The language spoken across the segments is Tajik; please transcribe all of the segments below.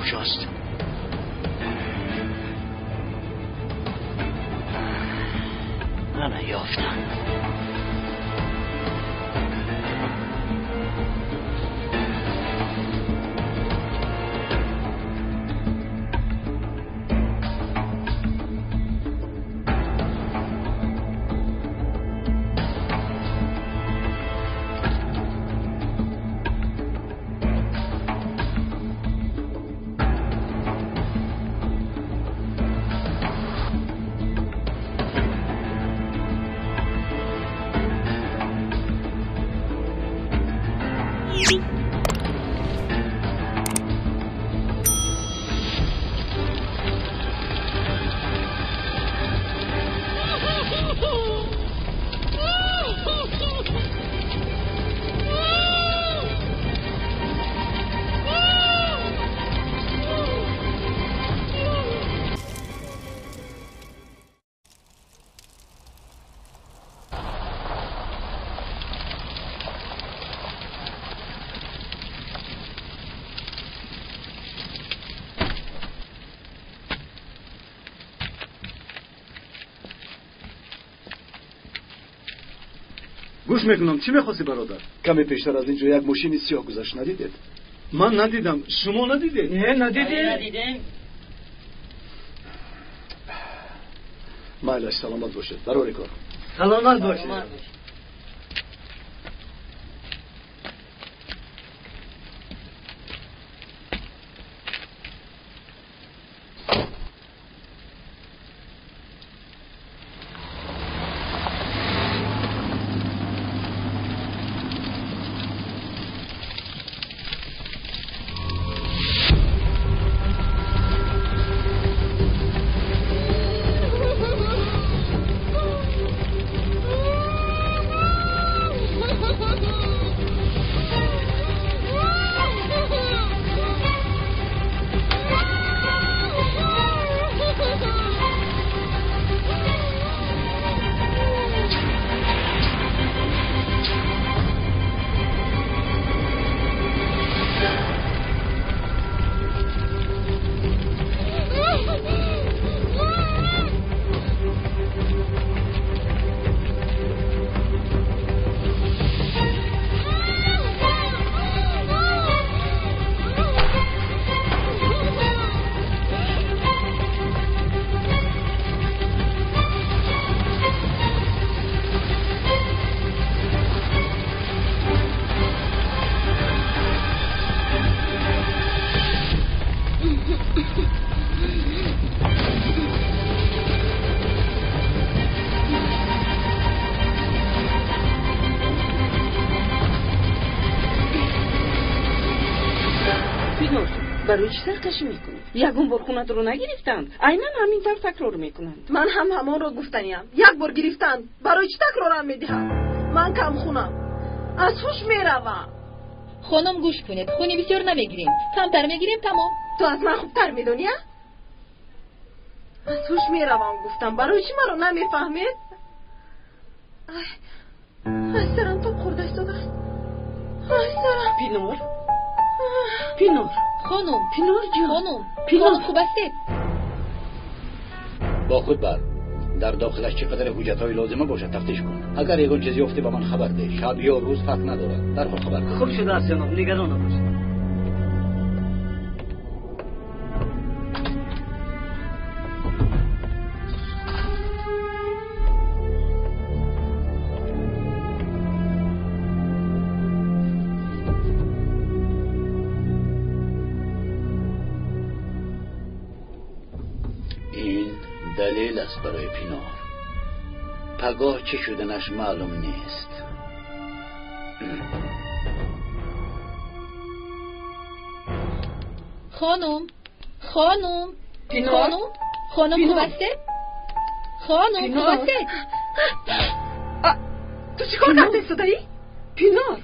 Куҷост? Ана ёфтам. Гӯш мекунам, чӣ мехости, бародар? Каме пештар аз ин ҷо як мошини сиёҳ гузашт, надидед? Ман надидам. Шумо надидед? Не, надидем. Майлаш, саломат бошед. Барори кор. Саломат бошед. Барои чӣ саркашӣ мекунӣ? Ягон бор хунатро нагирифтанд, айнан ҳамин тавр такрор мекунанд. Ман ҳам ҳамонро гуфтаниям. Як бор гирифтанд, барои чӣ такрорам медиҳанд? Ман камхунам, аз ҳуш меравам. Хонум, гӯш кунед, хуни бисёр намегирем, камтар мегирем, тамом. Ту аз ман хубтар медонӣ, а? Аз ҳуш меравам гуфтам, барои чӣ маро намефаҳмед? Ай, ай, сарам тоб хӯрда истодааст. Ай, сарам. Пинор, Пинор. Хонум, Пинор ҷон. Хонум, Пинор, хуб ҳастед? Бо худ бар. Дар дохилаш чӣ қадар ҳуҷҷатҳои лозима бошад тафтиш кун. Агар ягон чиз ёфтӣ ба ман хабар деҳ. Шаб ё рӯз фарқ надорад. Дарҳол хабар деҳ. Хуб шудааст ҷаноб, нигарон набошед. Далел аст барои Пинор. Пагоҳ чӣ шуданаш маълум нест. Хонум, хонум, Пинор, хонум, хонум, хуб ҳастед? Хонум, хуб ҳастед? Ту чӣ кор карда истодаӣ? Пинор,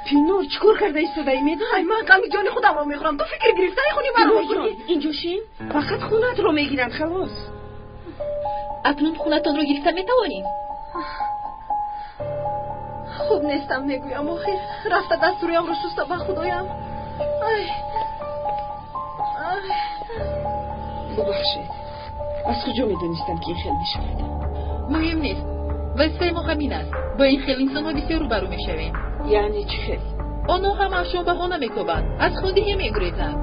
Пинор, чӣ кор карда истодаӣ? Медонӣ? Ай, ман ғами ҷони худамро мехӯрам. Ту фикр гирифтаи хуни маро мехӯрӣ. Инҷо шин, фақат хунатро мегиранд, халос. Акнун хунатонро гирифта метавонем? Хуб нестам, мегӯям. Охир рафта дасту рӯямро шуста ба худоям. Бубахшед, аз куҷо медонистам ки ин хел мешавад? Муҳим нест, вазифаи мо ҳамин аст. Бо ин хел инсонҳо бисёр рӯбарӯ мешавем. Яъне чӣ хел? Онҳо ҳамаашон баҳона мекобанд, аз хундиҳӣ мегурезанд.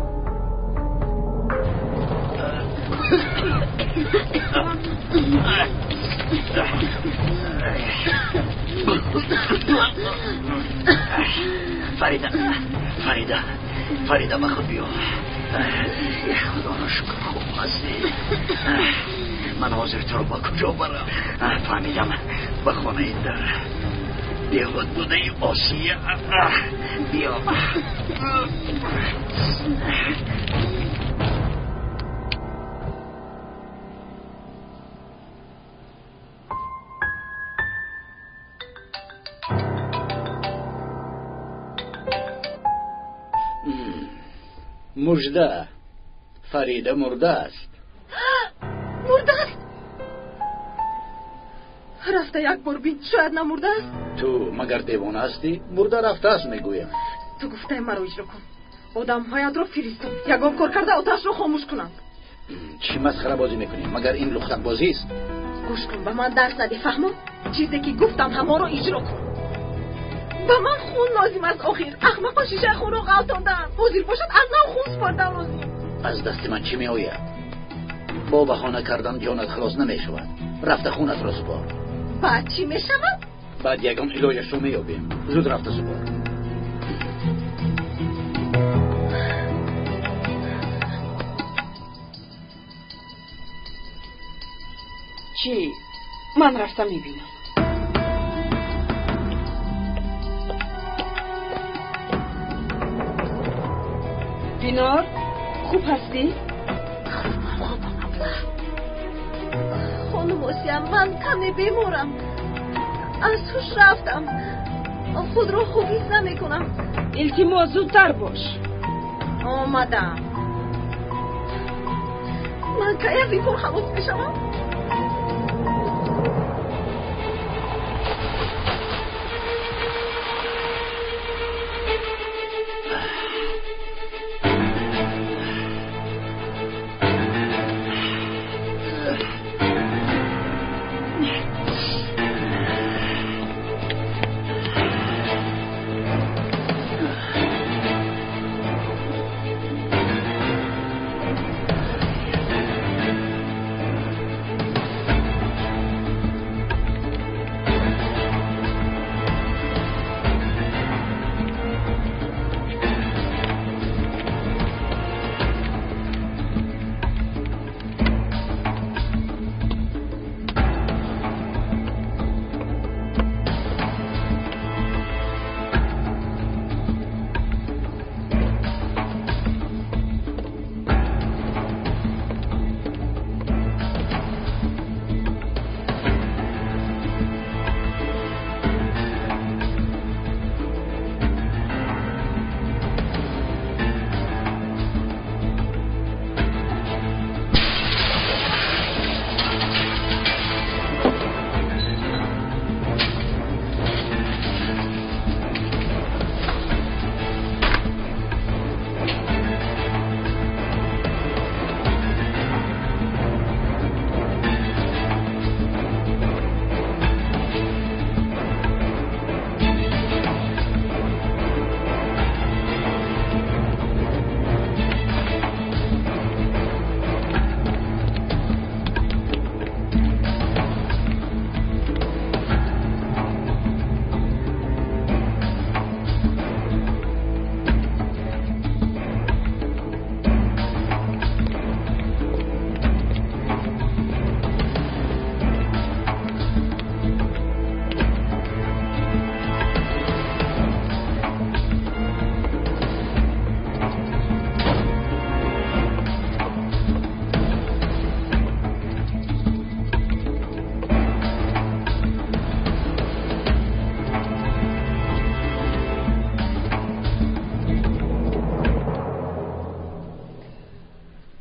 Фарида, Фарида, Фарида, ба худ биё. Худоро шукр, хуб ҳастӣ. Ман ҳозир туро ба куҷо барам? Фаҳмидам, ба хонаи дар деҳот будаи Осия. Биё. Мужда, Фарида мурда аст. Мурда аст? Рафта як бор бин, шояд намурда аст. Ту магар девона ҳастӣ? Мурда рафтааст мегӯям. Ту гуфтаи маро иҷро кун. Одамҳоятро фиристон, ягон кор карда оташро хомӯш кунанд. Чӣ масхарабозӣ мекунӣ? Магар ин лухтакбозист? Гӯш кун, ба ман дарс наде, фаҳмон? Чизе ки гуфтам ҳамонро иҷро кун. Ба ман хун лозим аст охир. Ахмақо шишаи хунро ғалтондаанд. Ҳозир бошад аз нав хун супордан лозим. Аз дасти ман чӣ меояд? Бо баҳона кардан ҷонат халос намешавад. Рафта хунатро супор. Баъд чӣ мешавад? Баъд ягон илоҷашро меёбем. Зуд рафта супор. Чӣ? Ман рафта мебинам. Пинор, хуб ҳастӣ? Хубам, хубам, абла. Хонум Осия, ман каме беморам. Аз ҳуш рафтам. Худро хуб ҳис намекунам. Илтимос, зудтар бош. Омадам. Ман кай аз ин кор халос мешавам?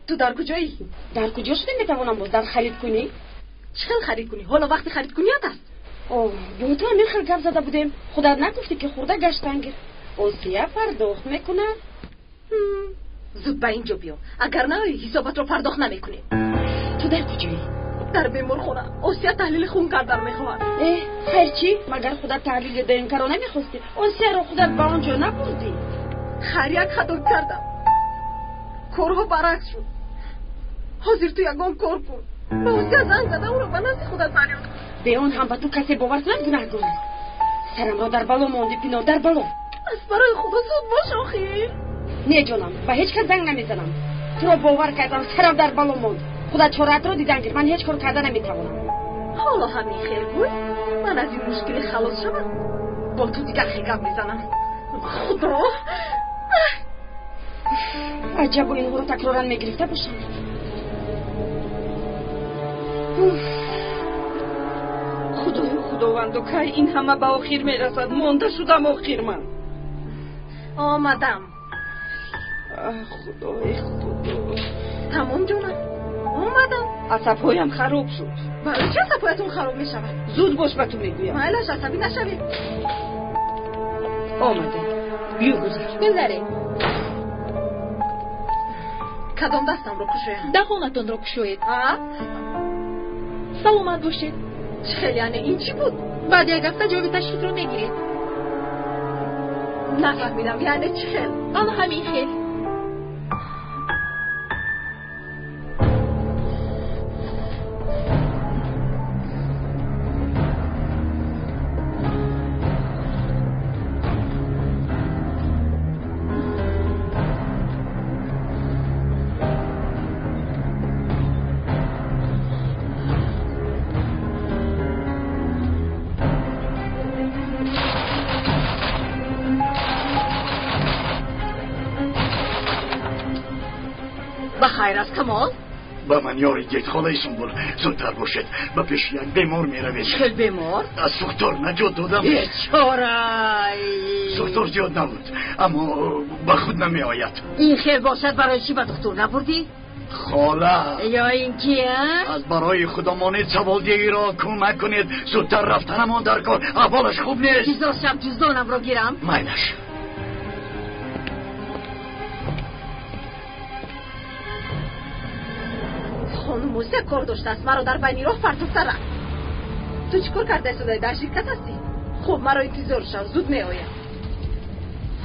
Ту дар куҷоӣ? Дар куҷо шуда метавонам боз? Дар харидкунӣ? Чӣ хел харидкунӣ? Ҳоло вақти харидкуният аст. Бо ту ҳамин хел гап зада будем. Худат нагуфтӣ ки хурда гаштан гир. Осия пардохт мекунад. Зуд ба инҷо биё, агар наоӣ ҳисобатро пардохт намекунем. Ту дар куҷоӣ? Дар беморхона. Осия таҳлили хун кардан мехоҳад. Э, хайр чӣ? Магар худат таҳлили ДНК-ро намехостӣ? Осияро худат ба он ҷо набурдӣ? Хайр, як хато кардам. Корҳо баръакс шуд. Ҳозир ту ягон кор кун. Ба Осия занг зада ӯро ба назди худат фарёд кун. Бе он ҳам ба ту касе бовар кунад гунаҳгор аст. Сарамро дар бало монди, Пино, дар бало. Аз барои Худо зуд бош охир. Не ҷонам, ба ҳеҷ кас занг намезанам. Туро бовар кардам, сарам дар бало монд. Худат чораатро дидан гир, ман ҳеҷ кор карда наметавонам. Ҳоло ҳамин хел гӯй, ман аз ин мушкилӣ халос шавам, бо ту дигар хел гап мезанам. Худо! Аҷабо инҳоро такроран мегирифта бошам. Худою худовандо, кай ин ҳама ба охир мерасад? Монда шудам охир ман. Омадам. Худои худо. Тамом ҷонам, омадам. Асабҳоям хароб шуд. Барои чӣ асабҳоятон хароб мешавад? Зуд бош, ба ту мегӯям. Майлаш, асабӣ нашавед. Омадем. Биё гузар. Гузаред. Кадом дастамро кушоям? Даҳонатонро кушоед. Саломат бошед. Чӣ хел, яъне ин чӣ буд? Баъд як ҳафта ҷавоби ташхисро мегиред. Нафаҳмидам, яъне чӣ хел? Ана ҳамин хел. Хайр аст, Камол? Ба ман ёри диҳед, холаи Сумбул. Зудтар бошед, ба пеши як бемор меравед. Чӣ бемор? Аз сӯхтор наҷот додам. Бечорай! Сӯхтор зиёд набуд, аммо ба худ намеояд. Ин хел бошад, барои чӣ ба духтур набурдӣ? Хола! Ё ин ки, аз барои худомонед саволдиҳиро кӯмак кунед. Зудтар рафтанамон дар кор, аҳволаш хуб нест. Интизор шав, ҷуздонамро гирам. Майлаш. Хонум Осия кор доштааст, маро дар байни роҳ партофта рафт. Ту чӣ кор кардаи судаи? Дар ширкат ҳастӣ? Хуб, маро интизор шав, зуд меоям.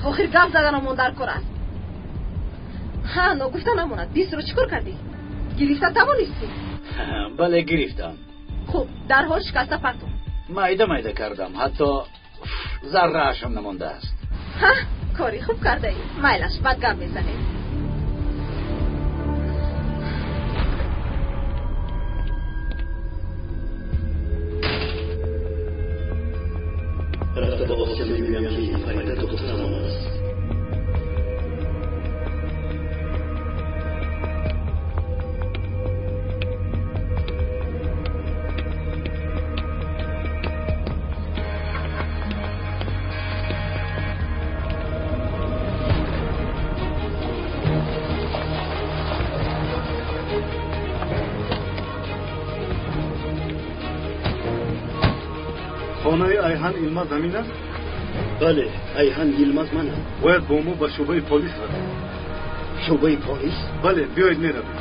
Охир гап заданамон дар кор аст. Ҳа, ногуфта намонад, бисро чӣ кор кардӣ? Гирифта тавонистӣ? Бале, гирифтам. Хуб, дарҳол шикаста партоф. Майда майда кардам, ҳатто зарраашам намондааст. Ҳа, кори хуб кардаӣ. Майлаш, баъд гап мезанем. Рафта ба Осия мегӯям, ки Фарида духтарамон аст. Хонаи Айҳан Илмаз ҳамин аст? Бале, Айҳан Йилмаз манам. Бояд бо мо ба шӯъбаи полис равем. Шӯъбаи полис? Бале, биёед меравем.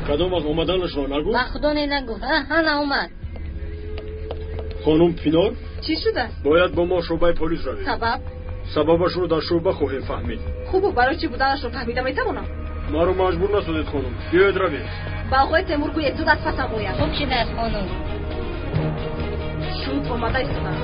Кадом вақт омаданашро нагуфт? Ба худо не нагуфт. Ҳана омад. Хонум Пинор? Чӣ шудааст? Бояд бо мо шӯъбаи полис равем. Сабаб? Сабабашро дар шӯъба хоҳем фаҳмид. Хубу, барои чӣ буданашро фаҳмида метавонам? Маро маҷбур насозед, хонум. Биёед равем. Ба оғои Темур гӯед зуд аз пасам ояд. Хуб шудааст, хонум. Шуд, омада истодам.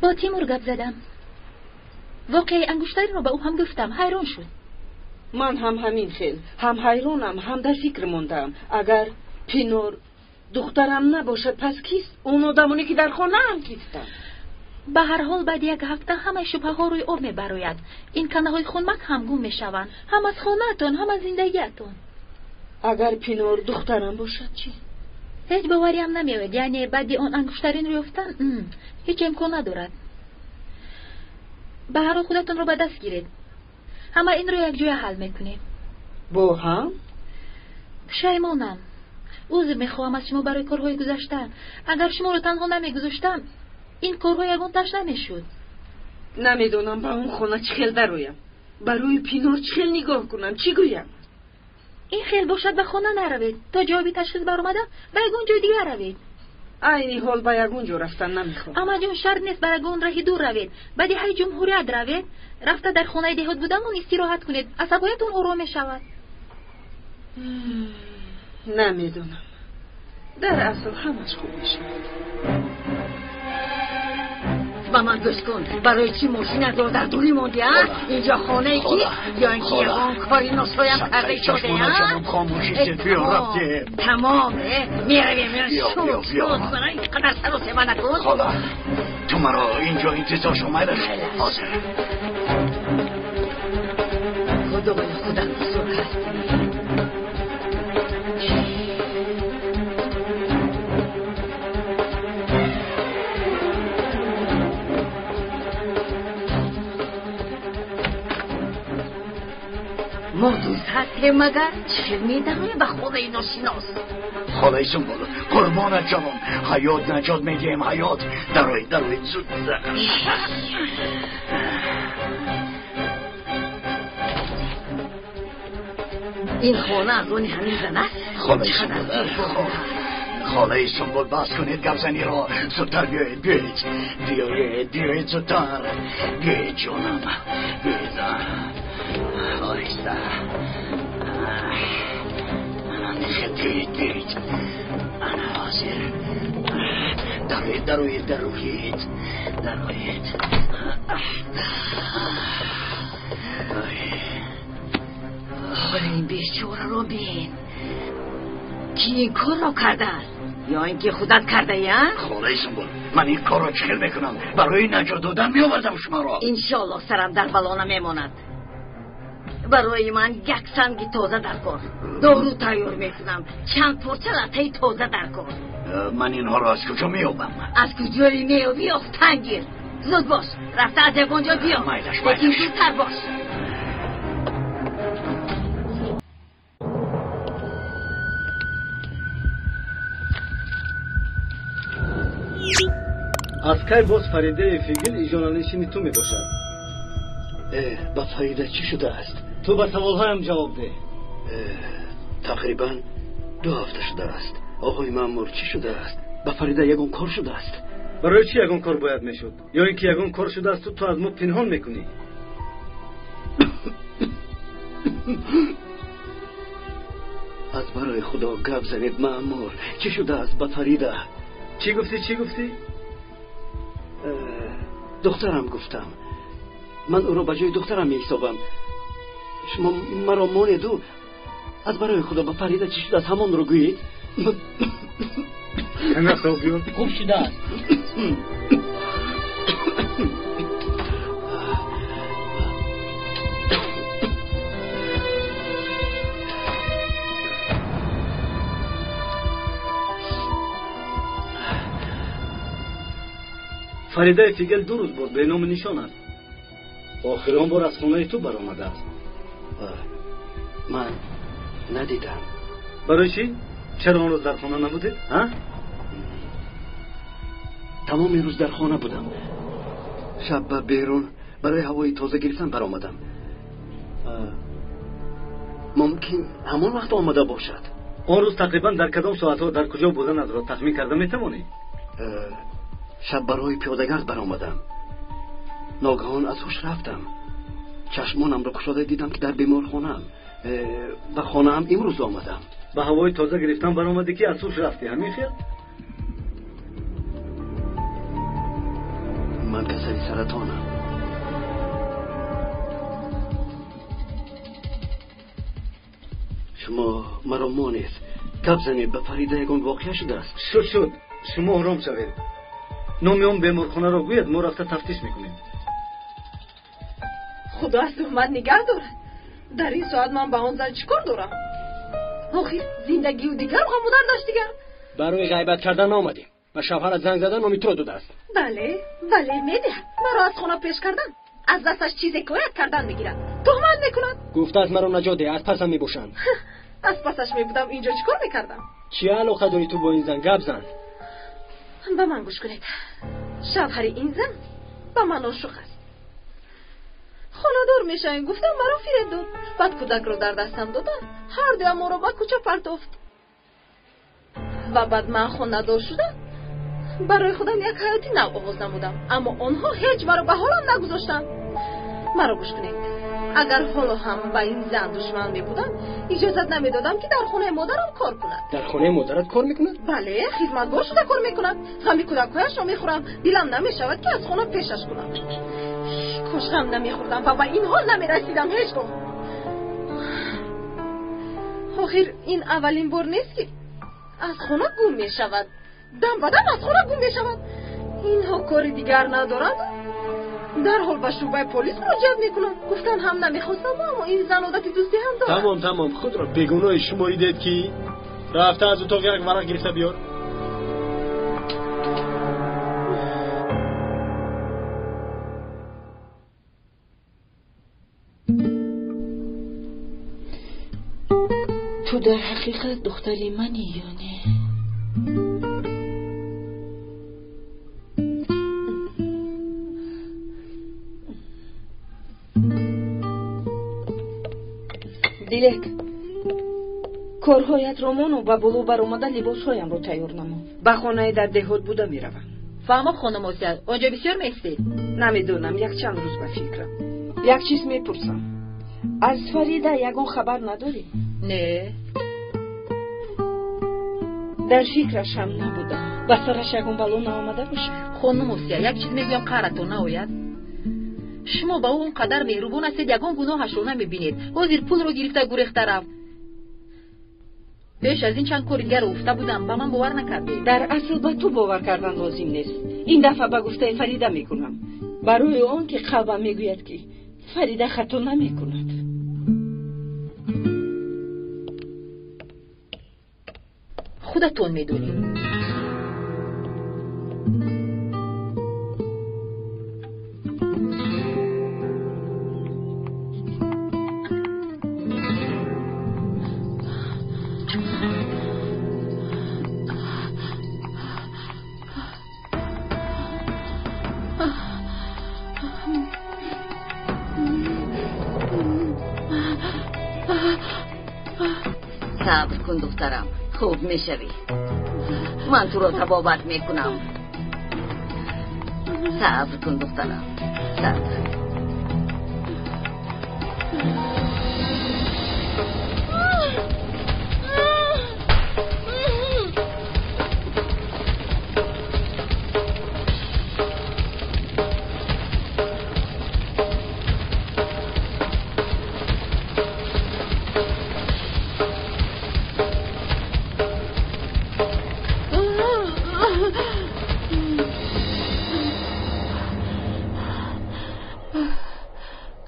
Бо Тимур гап задам. Воқеаи ангуштариро ба ӯ ҳам гуфтам. Ҳайрон шуд. Ман ҳам ҳамин хел. Ҳам ҳайронам, ҳам дар фикр мондаам. Агар Пинор духтарам набошад, пас кист? Он одамоне ки дар хонаам кистанд? Ба ҳар ҳол баъди як ҳафта ҳамаи шубҳаҳо рӯи об мебарояд. Ин канаҳои хунмак ҳам гум мешаванд. Ҳам аз хонаатон, ҳам аз зиндагиатон. Агар Пинор духтарам бошад чӣ? Ҳеҷ бовариам намеояд. Яъне баъди он ангуштаринро ёфтан ҳеҷ имкон надорад. Ба ҳар ҳол худатонро ба даст гиред. Ҳама инро якҷоя ҳал мекунем. Бо ҳам? Пушаймонам. Узр мехоҳам аз шумо барои корҳои гузашта. Агар шуморо танҳо намегузоштам, ин корҳо ягонташ намешуд. Намедонам ба он хона чӣ хел дароям. Ба рӯи Пинор чӣ хел нигоҳ кунам, чӣ гӯям? Ин хел бошад ба хона наравед. То ҷавоби ташхис баромада ба ягон ҷои дигар равед. Айни ҳол ба ягон ҷо рафтан намехоҳам. Амаҷон, шарт нест ба ягон раҳи дур равед. Ба деҳаи ҷумҳурият равед. Рафта дар хонаи деҳот будамон истироҳат кунед. Асабоятон ором мешавад. Намедонам. Дар асл ҳамаш хуб мешавад. Ба ман гӯш кун. Барои чӣ мошинатро дар дурӣ мондӣ, а? Инҷо хонаи кист? Ё ин ки ягон кори ношоям карда истода, а? Тамом, меравем. Шуд, шуд. Инқадар сару сема накун. Хола, ту маро инҷо интизор шо, майлаш. Ҳозир. Худои худам бузург аст. Мо дӯст ҳастем магар? Чӣ хел медароем ба хонаи ношинос? Холаи Сумбул, қурбонат шавам. Ҳаёт наҷот медиҳем, ҳаёт. Дароед, дароед, зуд. Ин хона аз они ҳамин зан аст? Холаи Сумбул, холаи Сумбул, бас кунед гапзаниро. Зудтар биёед, биёед. Биёед, биёед зудтар. Биёед ҷонам, биёед. Оҳиста. Ана биёед, биёед. Ана ҳозир. Дароед, дароед, дароед. Дароед. Ҳола ин бечораро бин. Кӣ ин корро кардааст? Ё ин ки худат кардаӣ, а? Холаи Сумбул, ман ин корро чӣ хел мекунам? Барои наҷот додан меовардам шуморо. Иншоаллоҳ сарам дар бало намемонад. Барои ман як санги тоза дар кор. Дору тайёр мекунам. Чанд порча латтаи тоза дар кор. Ман инҳоро аз куҷо меёбам? Аз куҷое меёбӣ, ёфтан гир. Зуд бош, рафта аз ягон ҷо биё. Майлаш, лекин майлаш. зудтар бош. Аз кай боз Фаридаи Фигил иҷоранишини ту мебошад? Ба Фарида чӣ шудааст? Ту ба саволҳоям ҷавоб деҳ. Тақрибан 2 ҳафта шудааст. Оғои маъмур, чӣ шудааст? Ба Фарида ягон кор шудааст? Барои чӣ ягон кор бояд мешуд? Ё ин ки ягон кор шудаасту ту аз мо пинҳон мекунӣ? Аз барои Худо гап занед, маъмур. Чӣ шудааст ба Фарида? Чӣ гуфтӣ, чӣ гуфтӣ? Духтарам гуфтам. Ман ӯро ба ҷои духтарам меҳисобам. Шумо маро монеду аз барои Худо ба Фарида чӣ шудааст ҳамонро гӯед. Хуб шудааст. Фаридаи Фигел 2 рӯз боз беному нишон аст. Охирон бор аз хонаи ту баромадааст. Ман надидам. Барои чӣ? Чаро он рӯз дар хона набудед, а? Тамоми рӯз дар хона будам. Шаб ба берун барои ҳавои тоза гирифтан баромадам. Мумкин ҳамон вақт омада бошад. Он рӯз тақрибан дар кадом соатҳо дар куҷо буданатро тахмин карда метавонӣ? Шаб барои пиёдагард баромадам. Ногаҳон аз ҳуш рафтам. Чашмонамро кушода дидам ки дар беморхонаам. Ба хонаам имрӯз омадам. Ба ҳавои тоза гирифтан баромадӣ ки аз ҳуш рафтӣ, ҳамин хел? Ман касали саратонам. Шумо маро монед. Гап занед, ба Фарида ягон воқеа шудааст? Шуд, шуд. Шумо ором шавед. Номи он беморхонаро гӯяд, мо рафта тафтиш мекунем. Худо аз туҳмат нигаҳ дорад. Дар ин соат ман ба он зан чӣ кор дорам? Охир зиндагию дигар ғаму дардаш дигар. Барои ғайбат кардан наомадем. Ба шавҳарат занг задан номи туро додааст. Бале, бале, медиҳад. Маро аз хона пеш кардан, аз дасташ чизе коят кардан мегирад. Туҳмат мекунад. Гуфтааст маро наҷот деҳ, аз пасам мебошанд. Аз пасаш мебудам, инҷо чӣ кор мекардам? Чӣ алоқа дорӣ ту бо ин зан? Гап зан. Ба ман гӯш кунед. Шавҳари ин зан ба ман ошиқ аст. Хонадор мешавем гуфтам, маро фиреб дод. Баъд кӯдакро дар дастам дода, ҳар дуям моро ба кӯча партофт. Ва баъд ман хонадор шуда барои худам як ҳаёти нав оғоз намудам. Аммо онҳо ҳеҷ маро ба ҳолам нагузоштанд. Маро гӯш кунед. Агар ҳоло ҳам ба ин зан душман мебудам, иҷозат намедодам ки дар хонаи модарам кор кунад. Дар хонаи модарат кор мекунад? Бале, хизматгор шуда кор мекунад. Ғами кӯдакҳояшро мехӯрам. Дилам намешавад ки аз хона пешаш кунам. Кош ғам намехӯрдам ва ба ин ҳол намерасидам ҳеҷ гоҳ. Охир ин аввалин бор нест ки аз хона гум мешавад. Дам ба дам аз хона гум мешавад. Инҳо кори дигар надоранд. Дарҳол ба шӯъбаи полис муроҷиат мекунам. Гуфтан ҳам намехостам, аммо ин зан одати дӯстӣ ҳам дорад. Тамом, тамом, худро бегуноҳи шуморидед ки рафта аз утоқ як варақ гирифта биёр. Ту дар ҳақиқат духтари манӣ ё не? Дилек, корҳоятро мону ба боло баромада либосҳоямро тайёр намо. Ба хонаи дар деҳот буда меравам. Фаҳмо, хонум Осия, онҷо бисёр меистед? Намедонам, якчанд рӯз ба фикрам. Як чиз мепурсам. Аз Фарида ягон хабар надорӣ? Не. Дар фикраш ҳам набудам. Ба сараш ягон бало наомада бошад? Хонум Осия, як чиз мегӯям, қаҳратон наояд. Шумо ба ӯ он қадар меҳрубон ҳастед, ягон гуноҳашро намебинед. Ҳозир пулро гирифта гурехта рафт. Пеш аз ин чанд кори дигарро гуфта будам, ба ман бовар накардед. Дар асл ба ту бовар кардан лозим нест. Ин дафъа ба гуфтаи Фарида мекунам, барои он ки қалбам мегӯяд, ки Фарида хато намекунад. Худатон медонед. Сабр кун, духтарам, хуб мешавӣ. Ман туро табобат мекунам. Сабр кун, духтарам, сабр.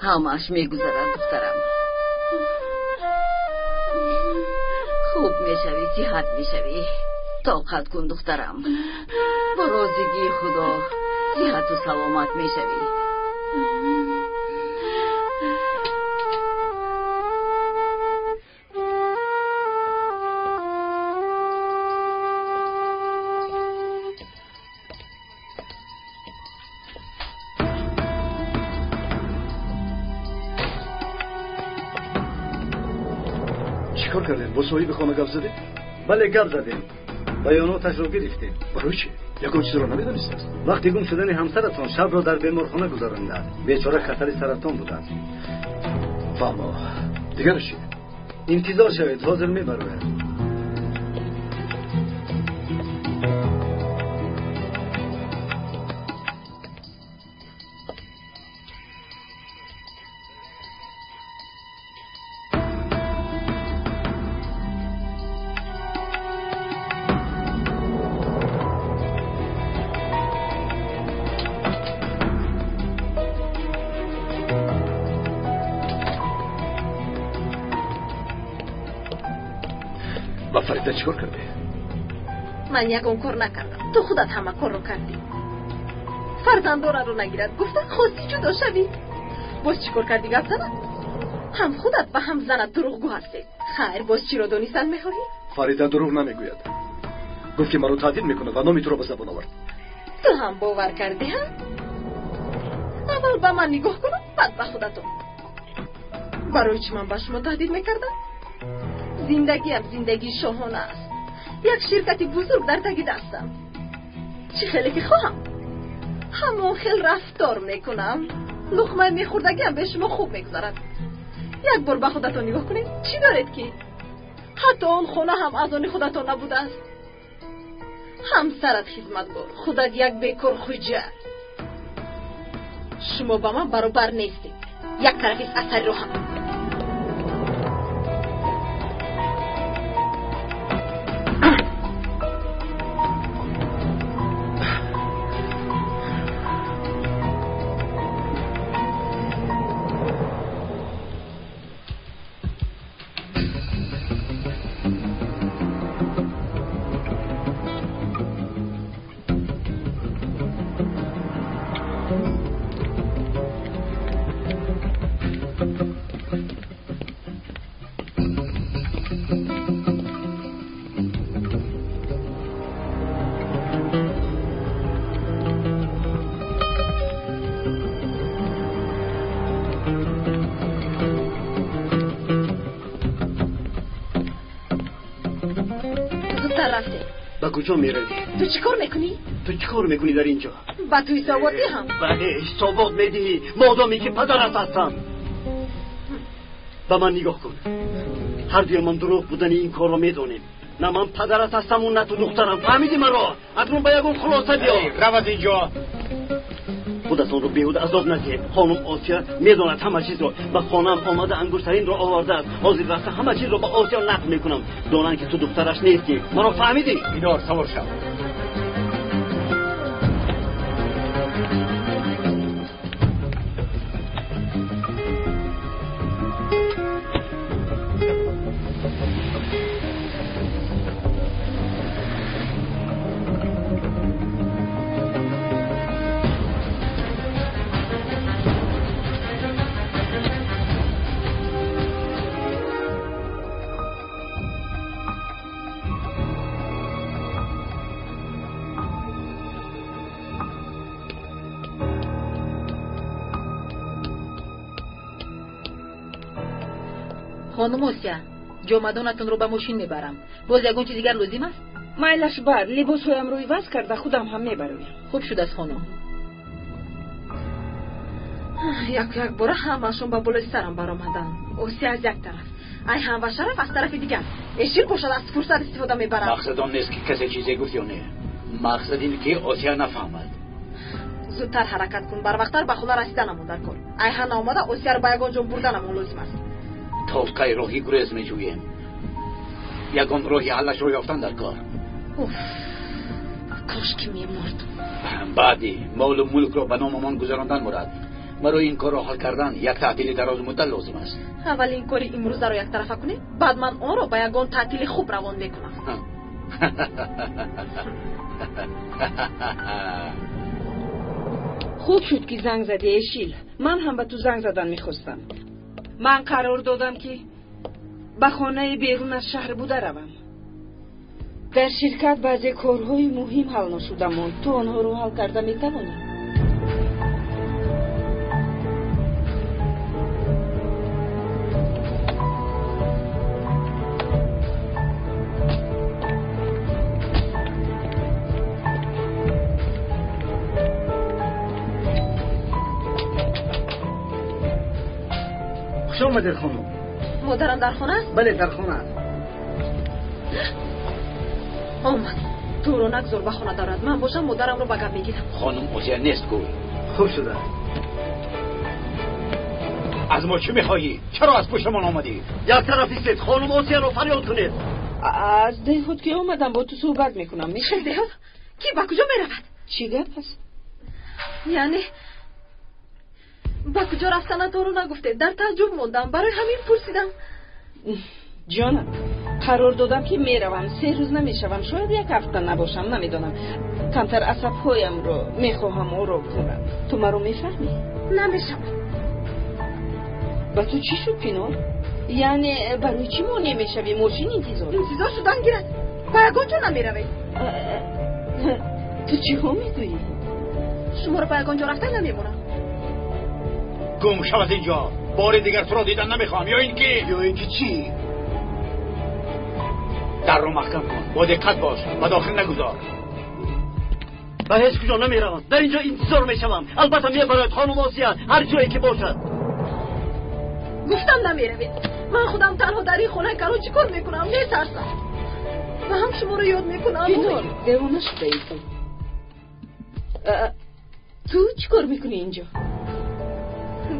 Ҳамааш мегузарад, духтарам. Хуб мешавӣ, сиҳат мешавӣ. Тоқат кун, духтарам. Бо розигии Худо сиҳату саломат мешавӣ. Чикор кардем? Бо соҳиби хона гап задем? Бале, гап задем. Баёноташро гирифтем. Барои чӣ? Ягон чизро намедонистааст? Вақти гум шудани ҳамсаратон шабро дар беморхона гузарондааст. Бечора хатари саратон будааст. Фаҳмо. Дигараш чӣ? Интизор шавед, ҳозир мебарояд. Ба Фарида чӣ кор кардӣ? Ман ягон кор накардам. Ту худат ҳама корро кардӣ. Фарзандораро нагирад гуфта хости ҷудо шавӣ. Боз чӣ кор кардӣ, гап занат? Ҳам худат ва ҳам занат дурӯғгӯ ҳастед. Хайр, боз чиро донистан мехоҳӣ? Фарида дурӯғ намегӯяд. Гуфт, ки маро таҳдид мекунад ва номи туро ба забон овард. Ту ҳам бовар кардӣ, ҳа? Аввал ба ман нигоҳ кун, баъд ба худатон. Барои чӣ ман ба шумо таҳдид мекардам? Зиндагиам зиндагии шоҳона аст. Як ширкати бузург дар таги дастам. Чӣ хеле ки хоҳам, ҳамон хел рафтор мекунам. Луқмаи мехӯрдагиам бе шумо хуб мегузарад. Як бор ба худатон нигоҳ кунед, чӣ доред ки? Ҳатто он хона ҳам аз они худатон набудааст. Ҳамсарат хизматгор, худат як бекор хуҷа. Шумо ба ман баробар нестед. Як тарафис аз сари роҳам. Ба куҷо меравӣ? Ту чӣ кор мекунӣ? Ту чӣ кор мекунӣ дар инҷо? Ба ту ҳисобот диҳам? Бале, ҳисобот медиҳӣ, модоме ки падарат ҳастам. Ба ман нигоҳ кун. Ҳар дуямон дурӯғ будани ин корро медонем. На ман падарат ҳастаму на ту духтарам. Фаҳмидӣ маро? Акнун ба ягон хулоса биё. Рав аз инҷо. Худатонро беҳуда азоб надиҳед. Хонум Осия медонад ҳама чизро. Ба хонаам омада ангуштаринро овардааст. Ҳозир рафта ҳама чизро ба Осия нақл мекунам. Донанд ки ту духтараш нестӣ. Маро фаҳмидӣ? Пинор, савор шав. Хонум Осия, ҷомадонатонро ба мошин мебарам. Боз ягон чиз дигар лозим аст? Майлаш бар, либосҳоямро иваз карда худам ҳам мебароям. Хуб шудааст, хонум. Яку якбора ҳамаашон ба болои сарам баромаданд. Осия аз як тараф, Айҳан ва Шараф аз тарафи дигар. Эшил бошад аз фурсат истифода мебарад. Мақсад он нест ки касе чизе гуфт ё не. Мақсад ин ки Осия нафаҳмад. Зудтар ҳаракат кун, барвақттар ба хона расиданамон дар кор. Айҳан наомада Осияро ба ягон ҷо бурданамон лозим аст. То кай роҳи гурез меҷӯем? Ягон роҳи ҳаллашро ёфтан дар кор. Уф, кош ки мемурд. Баъди молу мулкро ба номамон гузарондан мурад. Барои ин корро ҳал кардан як таътили дарозмуддат лозим аст. Аввал ин кори имрӯзаро яктарафа кунем, баъд ман онро ба ягон таътили хуб равон мекунам. Хуб шуд ки занг задӣ, Эшил. Ман ҳам ба ту занг задан мехостам. Ман қарор додам ки ба хонаи берун аз шаҳр буда равам. Дар ширкат баъзе корҳои муҳим ҳал нашуда монд. Ту онҳоро ҳал карда метавонӣ? Хуш омадед, хонум. Модарам дар хона аст? Бале, дар хона аст. Омад. Туро нагзор ба хона дарояд. Ман бошам модарамро ба гап мегирам. Хонум Осия нест гӯй. Хуб шудааст. Аз мо чӣ мехоҳӣ? Чаро аз пуштамон омадӣ? Як тараф истед, хонум Осияро фарёд кунед. Аз деҳот ки омадам бо ту суҳбат мекунам. Мешавад? Деҳот? Ки ба куҷо меравад? Чӣ гап аст? Яъне ба куҷо рафтанатонро нагуфтед. Дар тааҷҷуб мондам, барои ҳамин пурсидам. Ҷонам, қарор додам ки меравам. 3 рӯз намешавам, шояд як ҳафта набошам, намедонам. Камтар асабҳоямро мехоҳам ором кунам. Ту маро мефаҳмӣ? Намешавам. Ба ту чӣ шуд, Пинор? Яъне барои чӣ монеъ мешавӣ? Мошин интизор. Интизор шудан гирад. Ба ягон ҷо намеравед. Ту чиҳо мегӯӣ? Шуморо ба ягон ҷо рафта намемонам. Гум шав аз инҷо. Бори дигар туро дидан намехоҳам. Ё ин ки ё ин ки чӣ? Дарро маҳкам кун. Бо диққат бош. Ба дохил нагузор. Ба ҳеҷ куҷо намеравам. Дар инҷо интизор мешавам. Албатта мебарояд хонум Осия, ҳар ҷое ки бошад. Гуфтам намеравед. Ман худам танҳо дар ин хонаи калон чӣ кор мекунам? Метарсам. Ва ҳам шуморо ёд мекунам. Пинор, девона шудаӣ ту. Ту чӣ кор мекунӣ инҷо?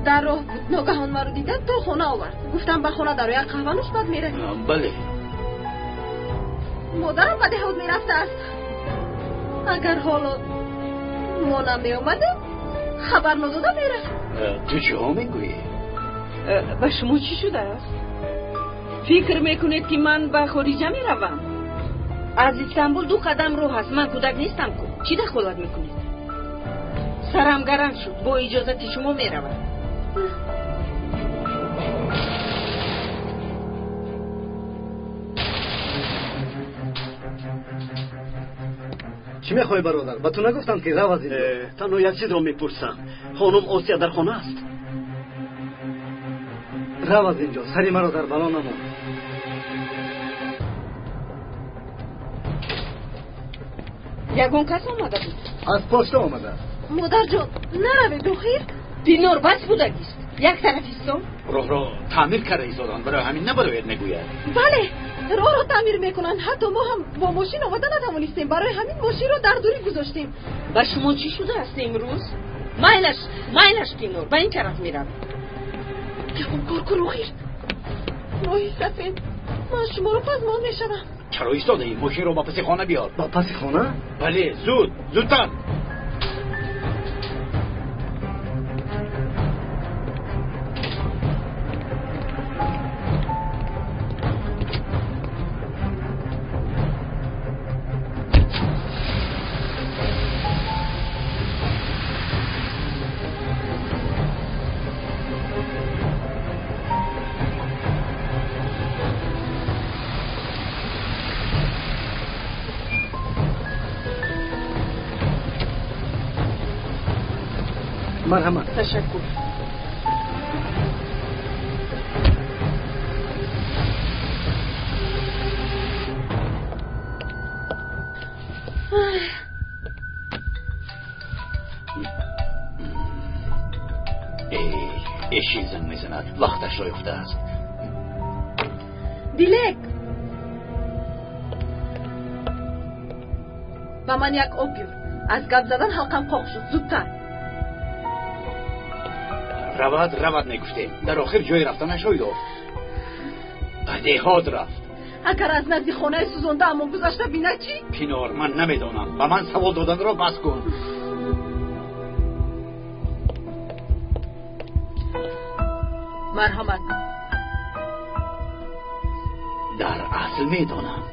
Дар роҳ буд. Ногаҳон маро дида то хона овард. Гуфтам ба хона дарояд, қаҳва нӯш, баъд меравем. Бале. Модарам ба деҳот мерафтааст. Агар ҳоло мо намеомадем, хабар надода мерафт. Ту чиҳо мегӯӣ? Ба шумо чӣ шудааст? Фикр мекунед ки ман ба хориҷа меравам? Аз Истанбул 2 қадам роҳ аст. Ман кӯдак нестам ку. Чӣ дахолат мекунед? Сарам гаранг шуд. Бо иҷозати шумо меравам. Чӣ мехоҳӣ, бародар? Ба ту нагуфтам ки рав аз инҷо? Танҳо як чизро мепурсам. Хонум Осия дар хона аст? Рав аз инҷо, сари маро дар бало намон. Ягон кас омада буд? Аз пошта омадааст. Модарҷон, наравед охир. Пинор, бас будагист. Як тараф исто. Роҳро таъмир карда истоданд, барои ҳамин набарояд мегӯяд. Бале, роҳро таъмир мекунанд. Ҳатто мо ҳам бо мошин омада натавонистем. Барои ҳамин мошинро дар дурӣ гузоштем. Ба шумо чӣ шудааст имрӯз? Майлаш, майлаш, Пинор, ба ин тараф меравем. Ягон кор кун, охир. Моҳи сафед, ман шуморо пазмон мешавам. Чаро истодаӣ? Мошинро ба паси хона биёр. Ба паси хона? Бале, зуд, зудтар. Марҳамат. Ташаккур. Эшил занг мезанад, вақташро ёфтааст. Дилек, ба ман як об биёр. Аз гап задан ҳалқам қоқ шуд. Зудтар. Равад, равад мегуфтем. Дар охир ҷои рафтанашро ёфт. Ба деҳот рафт. Агар аз назди хонаи сӯзондаамон гузашта бинад чӣ? Пинор, ман намедонам. Ба ман савол доданро бас кун. Марҳамат. Дар асл медонам.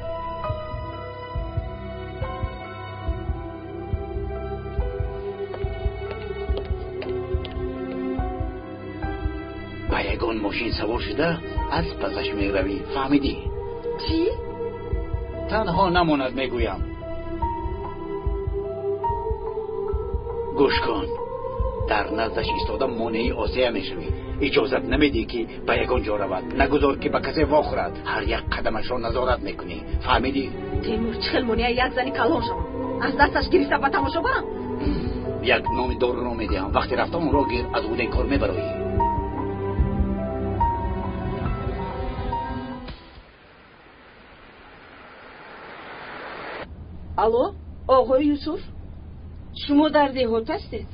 Ба ягон мошин савор шуда аз пасаш меравӣ, фаҳмидӣ? Чӣ? Танҳо намонад, мегӯям. Гӯш кун, дар наздаш истода монеи осея мешавӣ. Иҷозат намедиҳӣ, ки ба ягон ҷо равад. Нагузор, ки ба касе вохӯрад. Ҳар як қадамашро назорат мекунӣ, фаҳмидӣ? Темур, чӣ хел монеаи як зани калон шавам? Аз дасташ гирифта ба тамошо барам? Як номи доруро медиҳам. Вақте рафта онро гир, аз ӯдаи кор мебароӣ. Алло, оғои Юсуф, шумо дар деҳот ҳастед?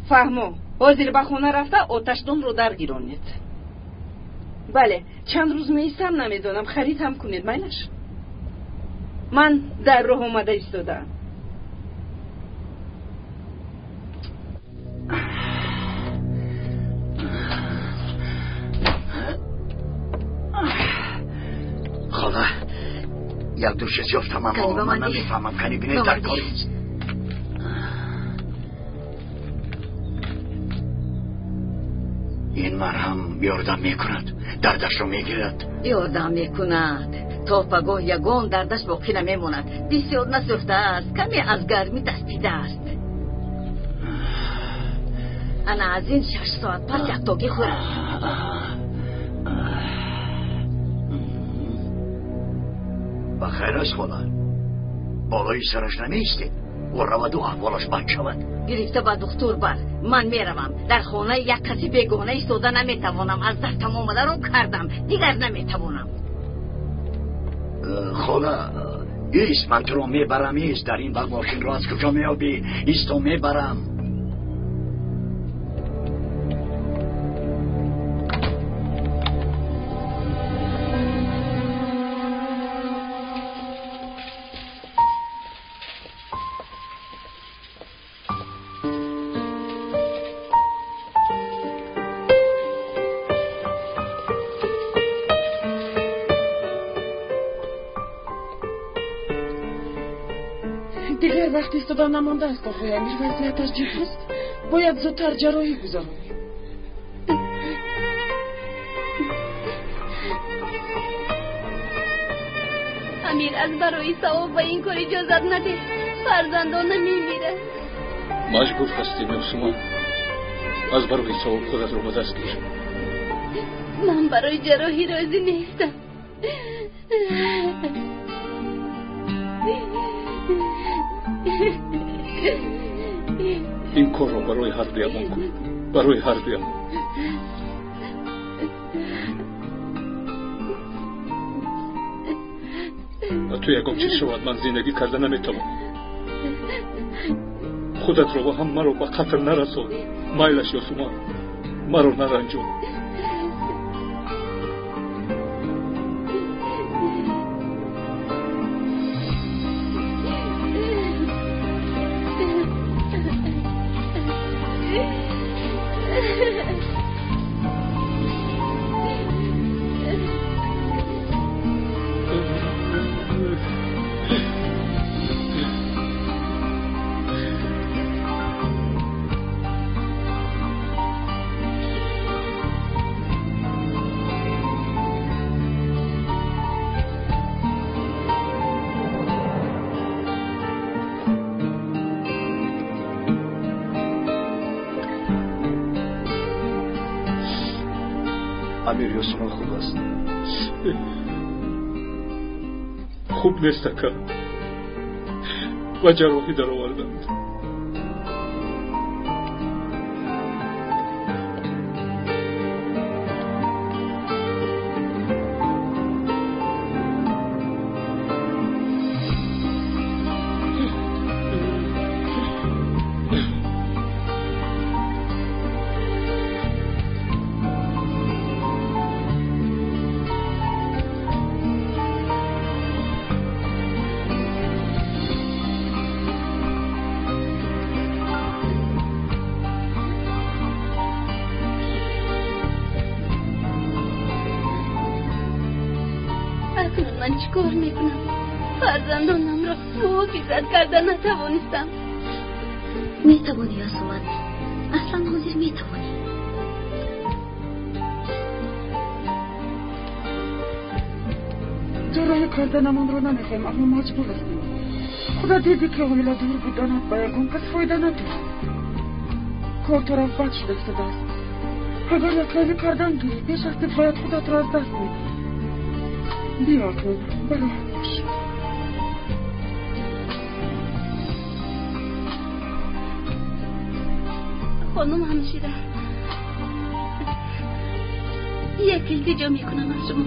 Фаҳмо, ҳозир ба хона рафта оташдонро даргиронед. Бале, чанд рӯз меистам, намедонам, харид ҳам кунед, майлаш. Ман дар роҳ омада истодаам. Хола, як ду чиз ёфтам, аммо ман намефаҳмам. Кани бинед, дар корист. Ин марҳам ёрдам мекунад, дардашро мегирад. Ёрдам мекунад. То пагоҳ ягон дардаш боқӣ намемонад. Бисёр насӯхтааст, каме аз гармӣ таспидааст. Ана аз ин 6 соат пас яктогӣ хӯрад. Ба хайр аст, хола. Болои сараш намеистед. Ӯ раваду аҳволаш бад шавад. Гирифта ба духтур бар. Ман меравам. Дар хонаи як каси бегона истода наметавонам. Аз дастам омадаро кардам, дигар наметавонам. Хола, ист, ман туро мебарам. Ист, дар ин вақт мошинро аз куҷо меёбӣ? Исто, мебарам. Дигар вақт истода намондааст, оғои Амир. Вазъияташ ҷиддист, бояд зудтар ҷарроҳӣ гузаронем. Амир, аз барои савоб ба ин кор иҷозат надеҳ. Фарзандона мемирад. Маҷбур ҳастем, Ёсуман. Аз барои савоб худатро ба даст гир. Ман барои ҷарроҳӣ розӣ нестам. Ин корро барои ҳар дуямон кун, барои ҳар дуямон. Ба ту ягон чиз шавад, ман зиндагӣ карда наметавонам. Худатро ва ҳам маро ба қатл нарасон. Майлаш, Ёсуман, маро наранҷон. Амир Ёсуман хуб аст? Хуб нест, ака. Ба ҷарроҳӣ дароварданд. Ман чӣ кор мекунам? Фарзандонамро муҳофизат карда натавонистам. Метавонӣ, Ёсуман, аслан ҳозир метавонӣ. Ҷарроҳӣ карданамонро намехоҳем, аммо маҷбур ҳастем. Худо дидӣ, ки ҳомиладор буданат ба ягон кас фоида надошт. Кор тараф бад шуда истодааст. Агар якравӣ кардан гирӣ, пеш аз кифоят худатро аз даст медиҳӣ. Биё акнун, бароҳат бош. Хонум ҳамшира, як илтиҷо мекунам аз шумо.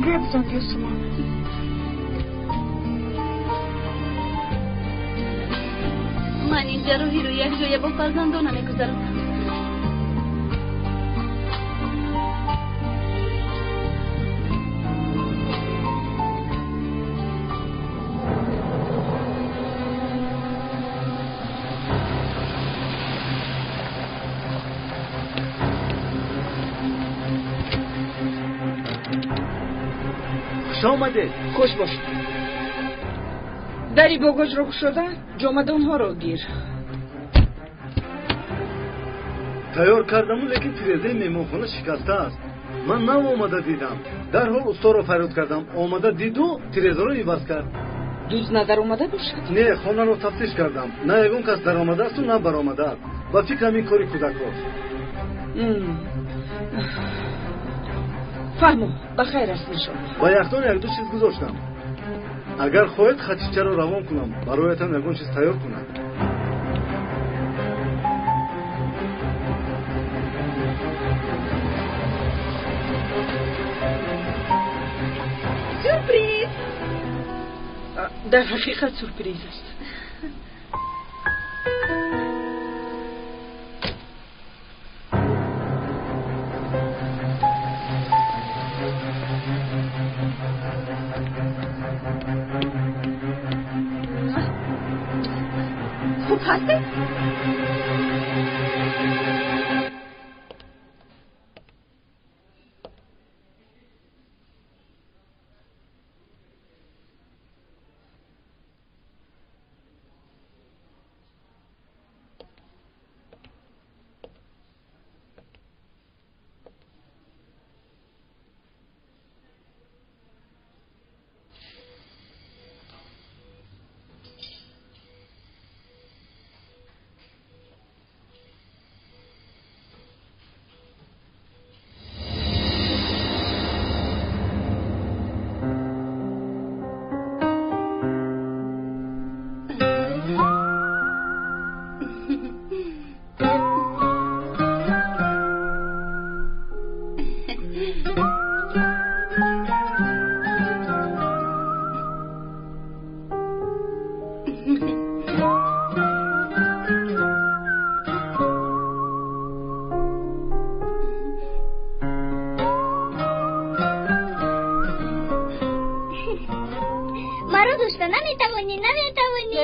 Гап зан, Ёсуман. Ман ин ҷарроҳиро якҷоя бо фарзандонам мегузаронам. Хуш омадед. Хуш бошед. Дари богажро кушода, ҷомадонҳоро гир. Тайёр кардаму, лекин тирезаи меҳмонхона шикаста аст. Ман нав омада дидам. Дарҳол усторо фарёд кардам. Омада диду тирезаро иваз кард. Дуз надаромада бошад? Не, хонаро тафтиш кардам. На ягон кас даромадаасту, на баромадааст. Ба фикрам, ин кори кӯдакост. Фаҳмо, ба хайр аст, иншоалло. Ба яхдон якду чиз гузоштам. Агар хоҳед, Хатичаро равон кунам, бароятон ягон чиз тайёр кунам. Сюрприз! Дар ҳақиқат сюрприз аст. Хуб ҳастед?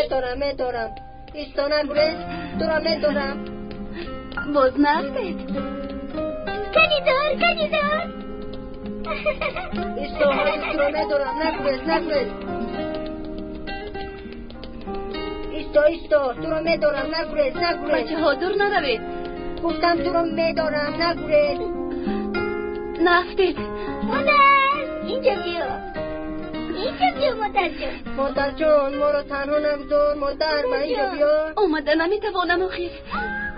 Медорам, медорам. Исто, нагурез, туро медорам. Боз нафтед. Канидор, канидор. Исто, туро медорам, нагурез, нагурез. Исто, исто, туро медорам, нагурез, нагурез. Бачаҳо, дур наравед. Гуфтам туро медорам, нагурез. Нафтед. Модар, инҷа биё. Инҷа биё, модарҷон. Модарҷон, моро танҳо нагузор, модар, ба инҷа биё. Омада наметавонам охир.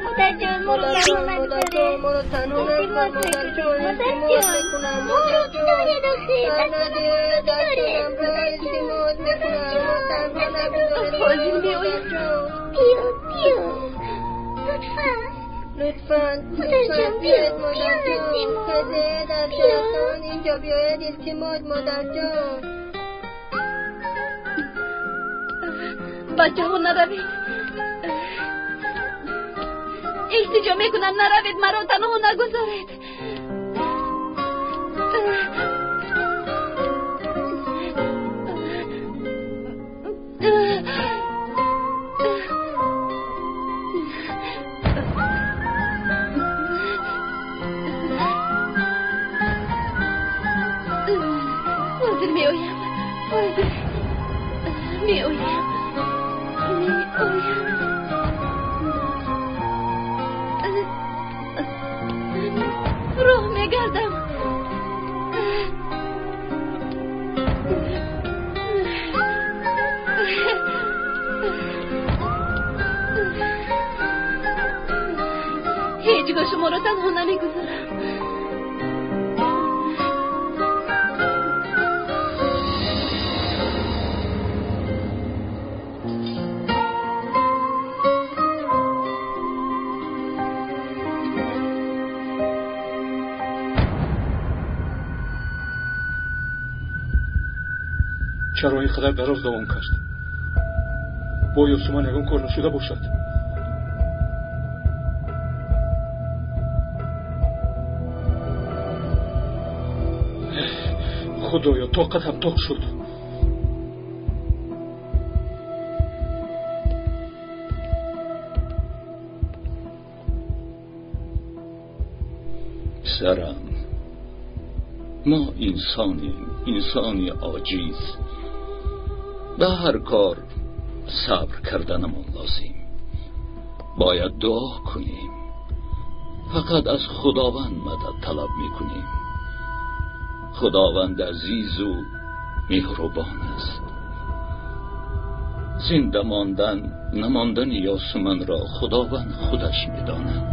Модарҷон, моро танҳо нагузоред. Моро танҳо нагузор, модарҷон. Модарҷон, моро бидоред охир. Дастонамонро бидоред. Илтимос мекунам, моро танҳо нагузоред. Ҳозир меоям. Биё, биё. Лутфан. Лутфан, модарҷон, биё, биё, илтимос. Дар шаҳристон инҷо биёед, илтимос, модарҷон. Бачаҳо, наравед. Илтиҷо мекунам, наравед, маро танҳо нагузоред. Ҳозир меоям, ҳозир меоям, меоям. Роҳ мегардам. Ҳеҷ гоҳ шуморо танҳо намегузорам. Чаро ин қадар дароз давом кард? Бо Ёсуман ягон кор нашуда бошад? Худоё, тоқатам тоқ шуд. Писарам, мо инсонем, инсони оҷиз. Ба ҳар кор сабр карданамон лозим. Бояд дуо кунем. Фақат аз Худованд мадад талаб мекунем. Худованд азизу меҳрубон аст. Зинда мондан, намондани Ёсуманро Худованд худаш медонад.